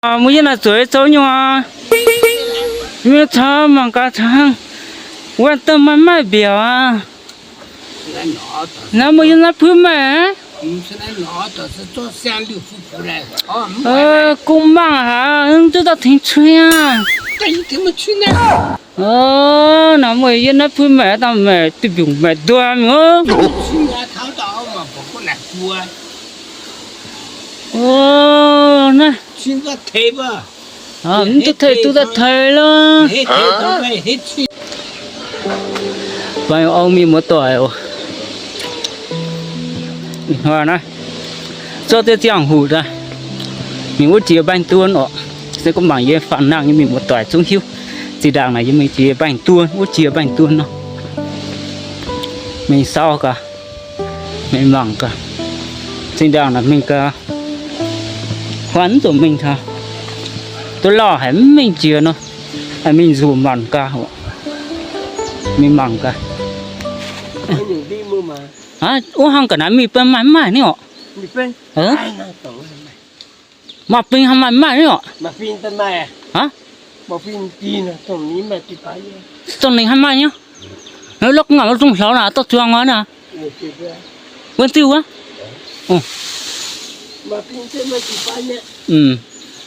Mbuo yiem naaiv zueiz zoux nyuoz. Mienh caux mangc gaax caux hnangv. Wuov deix maaih maaih mbiaauc aqv. Naaiv mbuo yiem naaiv puix maengc. Gong mangc haic, mv duqv daaih tengx cuiv aqv. Naaiv mbuo yiem naaiv puix maengc, dangh maengc duih mbiungc maengc nduoh mingh oc. Naaiv mv duqv tei duqv daaih tei loh. Baac ong mienh muoz-doic oc. Ih hnoi naaiv zorqv deix ziangh hoc daaih mingh wuov jiex mbaengx-duon oc. Se gorngv mangc yie faanh nangh nyei mienh muoz-doic zungv hiuv. Zinh ndaangc naaic yie mingh jiex mbaengx-duon, wuov jiex mbaengx-duon nor, mingh saau gaax, mingh mangc gaax. Zinh ndaangc naaic mingh gaax, huaav mv zuqc mingh taux, duqv lauh haic mv mingh jiex nor, mingh nzuqc mangc gaax, mingh mangc gaax. Aav, wuov hnangv ga'naaiv mingh bun maaih mv maaih ni orqc? Maaih bing hnangv maaih mv maaih ni orqc? Aav, dongh ninh hnangv maaih nyei. Lorqc, ngaanc lorqc, zungh hlauv naaic dorh zuangx oc naaic. Wuov diuh wuov.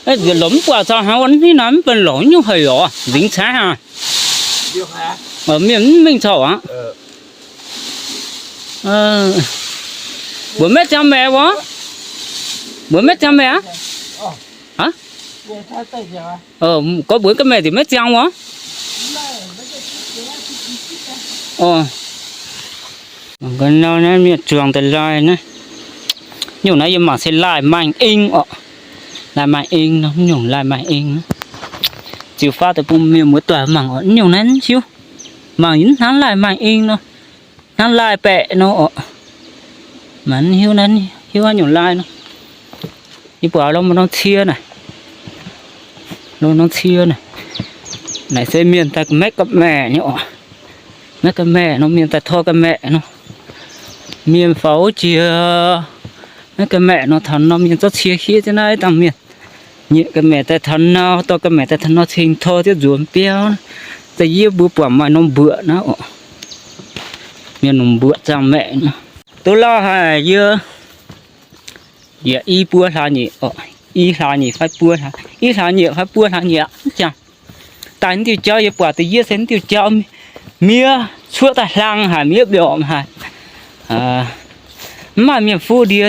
Nziex lorqc mv buatc caux hnangv wuov, ninh naaic mv benx lorqc nyungc haic orqc, nzingx caaiv aqv. Mienh mv mingh corc aqv. Mbuox maiv ziangx maeqc wuov. Mbuox maiv ziangx maeqc aqv. Gorngv mbuox ga'maeqc ziouc maiv ziangx wuov. Mienh zuangx daaih lai naaiv, nyungc naaiv yie mangc se lai-maengh eng orqc. Lai-maengh eng nor, nyungc lai-maengh eng. Ziux faaux daaih bun mienh muoz-doic mangc orqc, nyungc naaiv hiuv. Mangc yie hnangv lai-maengh eng nor, hnangv lai-baeqc nor orqc. Mangc hiuv, hiuv nyungc lai nor. Yie buatc lorqc, norm cie naaic, lorqc, norm cie naaic, naaic se mienh daaih maiv ga'maeqc nyei orqc. Maiv ga'maeqc nor mienh daaih tor ga'maeqc nor. Mienh faaux jiex maiv ga'maeqc nor, taux norm mienh zorqv cie hiev jienv naaiv dangh mienh nyieqc ga'maeqc daaih taux nor, dorh ga'maeqc daaih taux nor cingx tor jienv nzuonx biauv. Da'yie mbuo buatc maaih norm mbuoqc naaiv orqc. Mienh longc mbuoqc zaangh maeqc nor. Duqv lauh haic yie, yaac i buo hlaax nyeic orqc, i hlaax nyeic fai buo hlaax, i hlaax nyeic fai buo hlaax nyeic aqv, mv jangx. Daaih diuh jauv yie buatc da'yietv se diuh jauv miev cuotv daaih hlang haic, miev mbiorqc haic. Mv maaih mienh fuqv ndie,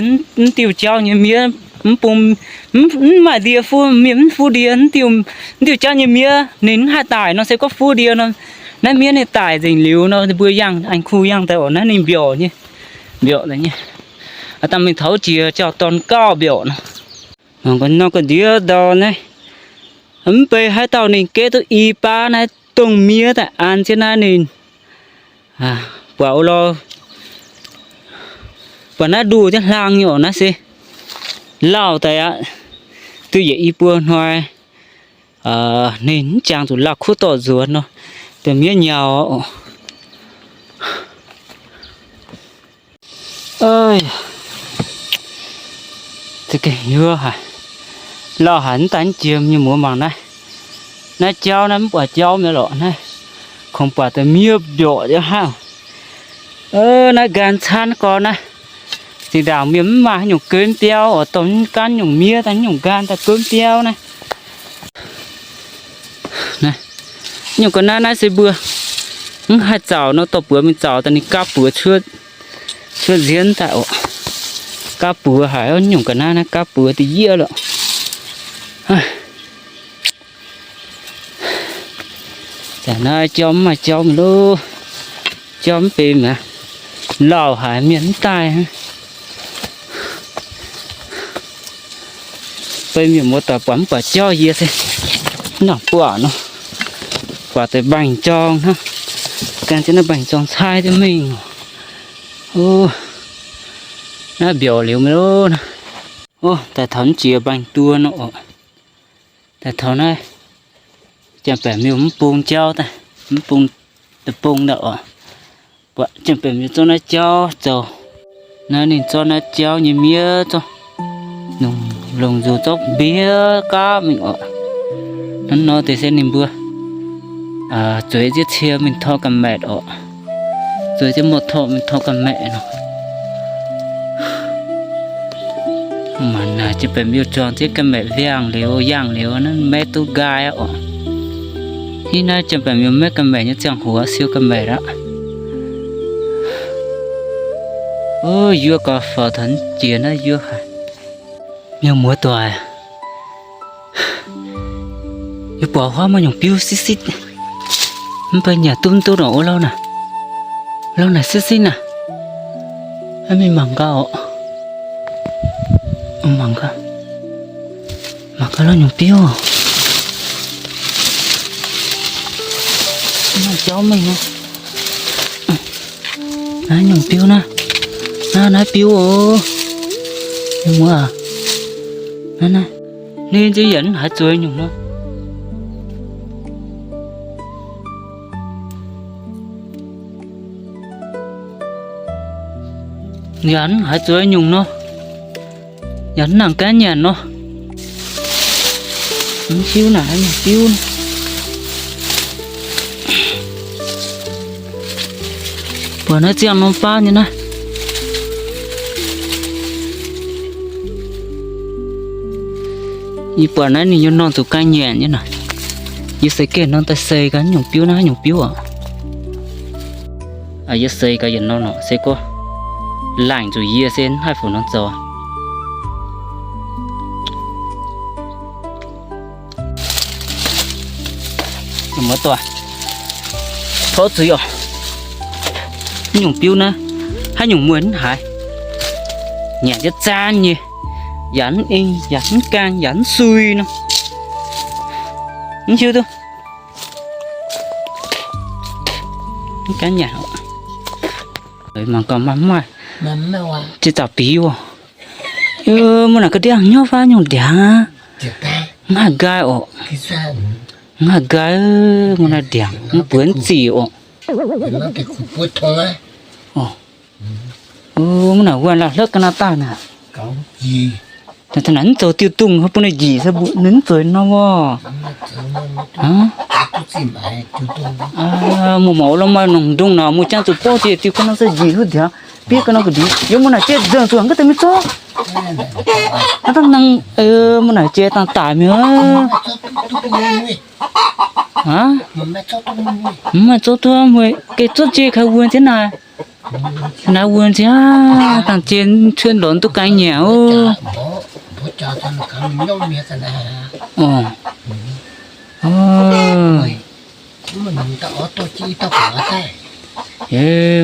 diuh jauv nyei miev mv bung, mv maaih ndie fuqv, miev mv fuqv ndie, diuh jauv nyei miev ninh mv haih daic nor, se gorngv fuqv ndie nor, naaiv miev ninh daic nzengc liuz nor, mbuo yangh aengx kuh yangh daaih orqc, naaiv ninh mbiorqc nyei, mbiorqc nyei. Dangh mingh taux jiex jauv-dorn gauh mbiorqc nor. Nor ga'ndiev ndau naaiv, mv bei haaix dauh ninh gaeqv duqv i baav naaiv dongh miev daaih an jienv naaiv ninh buatc o lo, buatc naaiv nduh jienv hlang nyei orqc, naaiv se lauh daaih aqv. Duqv yietc i buo hnoi, ninh mv jangx zuqc lauh kuv dorh nzuonx nor, deix miev nyau oc. Za'gengh hnyouv haic, lauh haic, mv daaih mv jiem nyei. Muoz mangc naaiv, naaiv jauv naaiv mv buatc jauv mi'aqv lorqc naaiv, kungx buatc deix miev mbiorqc jienv hnangv. Naaiv nqaan camv gorn naaiv, zinh ndaangc mienh mv maaih haaix nyungc gemv biauv oc, dorh mv gaanv nyungc miev daaih, nyungc nqaan daaih gemv biauv naaiv. Nyungc ga'naaiv naaiv se mbuo mv haih zaux nor, dorh buoz mingh zaux daaih ninh gapv buoz cuotv nzienv daaih oc. Gapv buoz haic, nyungc ga'naaiv naaiv gapv buoz da'yietv lorqc. Naaiv jauv mv maaih jauv mi'aqv loh. Jauv mv benx mi'aqv. Lauh haic, mienh mv daaih. Beiv mienh muoz-doic buatc mv buatc jauv, yie se mv nangc buatc nor. Buatc deix mbaengx-jorng hnangv. Gan jienv naaiv mbaengx-jorng caaiv jienv mingh. Naaiv mbiaauc liuz mi'aqv loh. Daaih taux jiex mbaengx-duon nor oc. Daaih taux naaiv, janx-baeqc miuc mv bung jauv daaih, mv bung deic-bung daaih oc. Buatc janx-baeqc miuc zorqv naaiv jauv zoux. Naaiv ninh zorqv naaiv jauv nyei miev zorqv Longc nzuqc zorqv mbiev gaav mingh oc. Hnangv nor deix se ninh mbuo zueiz ziex cie mingh tor ga'maeqc oc. Zueiz ziex motv torqv mingh tor ga'maeqc nor. Mangc naaic, janx-baeqc miuc-zuangx ziex ga'maeqc viangh liuz yangh liuz naaiv maiv duqv nqaai aqv oc. Hnangv naaiv janx-baeqc miuc maiv ga'maeqc nyei ziangh hoc siou ga'maeqc aqv. Yuov gauh faaux taux jiex naaiv yuov haic. Mienh muoz-doic, yie buatc huaav maaih nyungc biuv sitv sitv, mv baac nyanc duqv mv duqv nor, wuov lauv naaic, lauv naaic sitv sitv naaic, maiv mingh mangc gaax oc. Mangc gaax, mangc gaax lauv nyungc biuv. Maaih jauv mingh nor. Naaiv nyungc biuv naaiv, naaiv, naaiv biuv oc. Mienh muoz aac, naaiv, naaiv, ninh nziex yaac mv haiz zueiz nyungc nor. Yaac mv haiz zueiz nyungc nor. Yaac mv nangc gaanv nyanc nor. Mv hiuv naaic nyungc biuv. Buatc naaiv ziangh norm baav nyei naaiv. Yie buatc naaiv ninh nyei norm zuqc gaanv nyanc nyei naaic. Yie seix gengh norm daaih seix gaax nyungc biuv naaiv, nyungc biuv oc. Yie seix gaax yietc norm nor se gorngv laangc zuqc yie se mv haih fungc norm zoux. Muoz-doic, tov zuiz oc. Nyungc biuv naaiv haaix nyungc mueiz mv haiz, nyanc jienv zaanv nyei, yaac mv eng, yaac mv gaang, yaac mv sui nor. Mv hiuv duqv. Mv gaanv nyanc. Mangc gaax maaih, maaih ziex dauh biuv oc. Muoz naaic ga'ndiangv hnyouv fai nyungc ndiangx aqv. Mv haih nqaai oc. Mv haih nqaai, muoz naaiv ndiangx mv buonv zic oc. Mv naaic wuonh la'hlopv ga'naaiv daaih naaic. Naaic mv zoux diuh dungh bun ninh njiec se mbuo ninh mv zueiz nor woc. Muoz-mouc lo maaih nongc ndongh naaic, muoz jangv zuqc borqv jiex diuh ga'naaiv se njiec huv ndiangx, bieq ga'naaiv ga'ndiev. Yiem muoz naaic jiex nzengc zuqc ga'naaiv daaih mingh zorqv. Aav dangh naaic, muoz naaic jiex dangh daic mi'aqv. Mv maaih zorqv duqv, mueiz gengh zorqv jiex kaaix wuonh jienv naaic. Naaiv wuonh ziangh dangh jiex cuotv lorz duqv gaanv nyanc oc.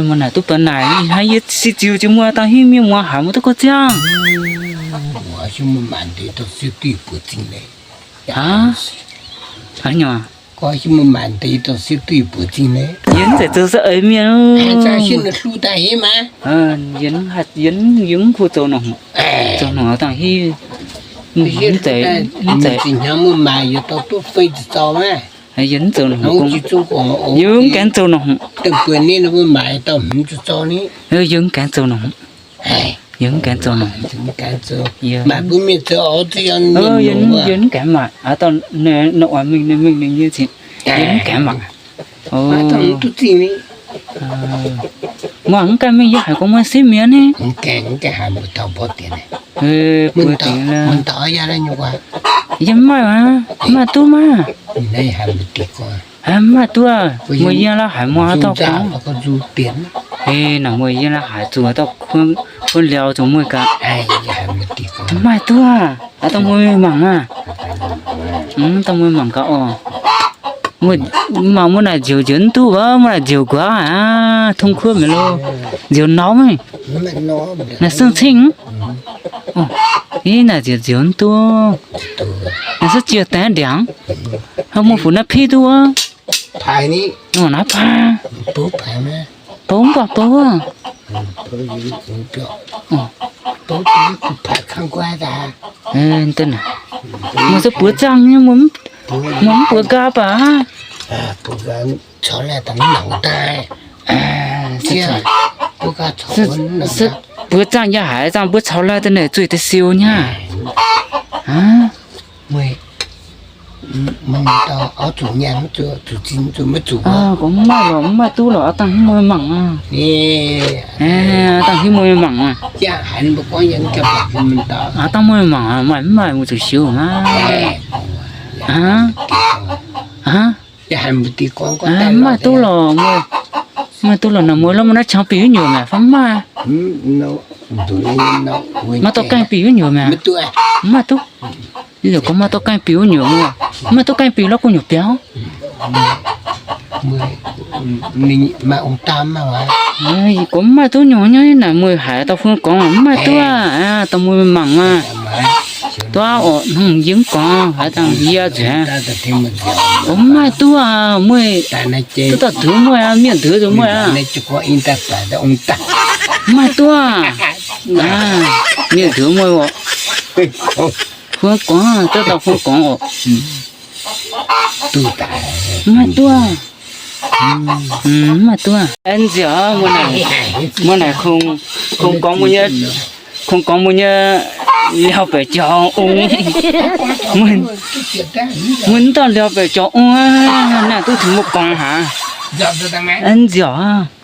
Muoz naaic duqv baac naaic hnangv yie si ziux jiex muoz dangh hingv mienh muoz haiz muoz duqv gorx ziangh. Yie mv zeiz zoux se eix mienh. Yie mv, yie mv kuh zoux nongc, zoux nongc dangh hingv. Mv zeiz, mv zeiz. Yie mv zoux nongc gong. Yie mv gaengh zoux nongc. Yie mv gaengh zoux nongc. Yie mv gaengh zoux nongc. Yie mv gaengh maaic. Aav dauh ninh oix mingh, ninh mingh ninh nyei zingh. Yie mv gaengh maaic. Muoz mv gaengh mingh, yie haiz gorngv muoz sipv mi'aqv ni. Yie mv maaih aqv, mv maaih duqv maah. Mv maaih duqv. Muoz yie la'haiz muoz aav dauh gorngv. Naaic muoz yie la'haiz zuqc dauh kuonv liauz zuqc mueiz gaax. Mv maaih duqv. Aav dangh mueiz mangc maah. Dangh mueiz mangc gaax oc. Mangc muoz naaic nziouc nziouc mv duqv wuov, muoz naaic nziouc nquaqv aqv, tong kuov mi'aqv lo. Nziouc norm mv. Naaic seng cing. Ih, naaic nziouc nziouc mv duqv. Naaic se jiex daengx ndiangx. Muoz-fuc naaiv piv duqv wuov. Naaiv paaix. Bou mv baac bou. Muoz se buoz zaangh nyei, muoz mv buoz nqaai baac. Buoz zaangh yaac haiz zaangh mbuo caux lai daaih naaic zueih deix siou nyei. Aa, meih, meih dau oix zuqc nyaanh maiv zuqc, zuqc zinh zuqc maiv zuqc. Gorngv mv maaih lorqc, mv maaih duqv lorqc, aa dangh haaix muoz mangc aqv. Aa dangh haaix muoz mangc aqv. Aa dangh muoz mangc aqv, maaih mv maaih mbuo zuqc siou aqv. Aa, mv maaih duqv lorqc, mv maaih duqv lorqc, naaic muoz lorqc, mv naaiv qangx bieqc wuov nyuoqc mi'aqv fai mv maaih? Maiv dorh gaengh bieqc wuov nyuoqc mi'aqv? Mv maaih duqv. Yie ziouc gorngv maiv dorh gaengh bieqc wuov nyuoqc, mv maaih duqv gaengh bieqc lorqc, gu'nyuoz biaux. Gorngv mv maaih duqv nyungc nyei naaic, muoz haiz dauh fun gorngv mv maaih duqv aqv, dauh muoz mangc aqv. Duqv orqc, hnangv yie mv gorngv haaix dangh yie nzueic. Gorngv mv maaih duqv aqv, muoz. Duqv dauh nduov muoz aqv, mienh nduov nzueic muoz aqv. Mv maaih duqv aqv. Mienh nduov muoz orqc. Fun gorngv, duqv dauh fun gorngv orqc. Mv maaih duqv. Mv maaih duqv. Nziaauc, muoz naaic kungx gorngv mbuo nyei, kungx gorngv mbuo nyei liaauc baeqc jaux ong. Mbuo mv dorh liaauc baeqc jaux ong aqv, naaiv duqv tengx mbuo gorngv haic. Nziaauc.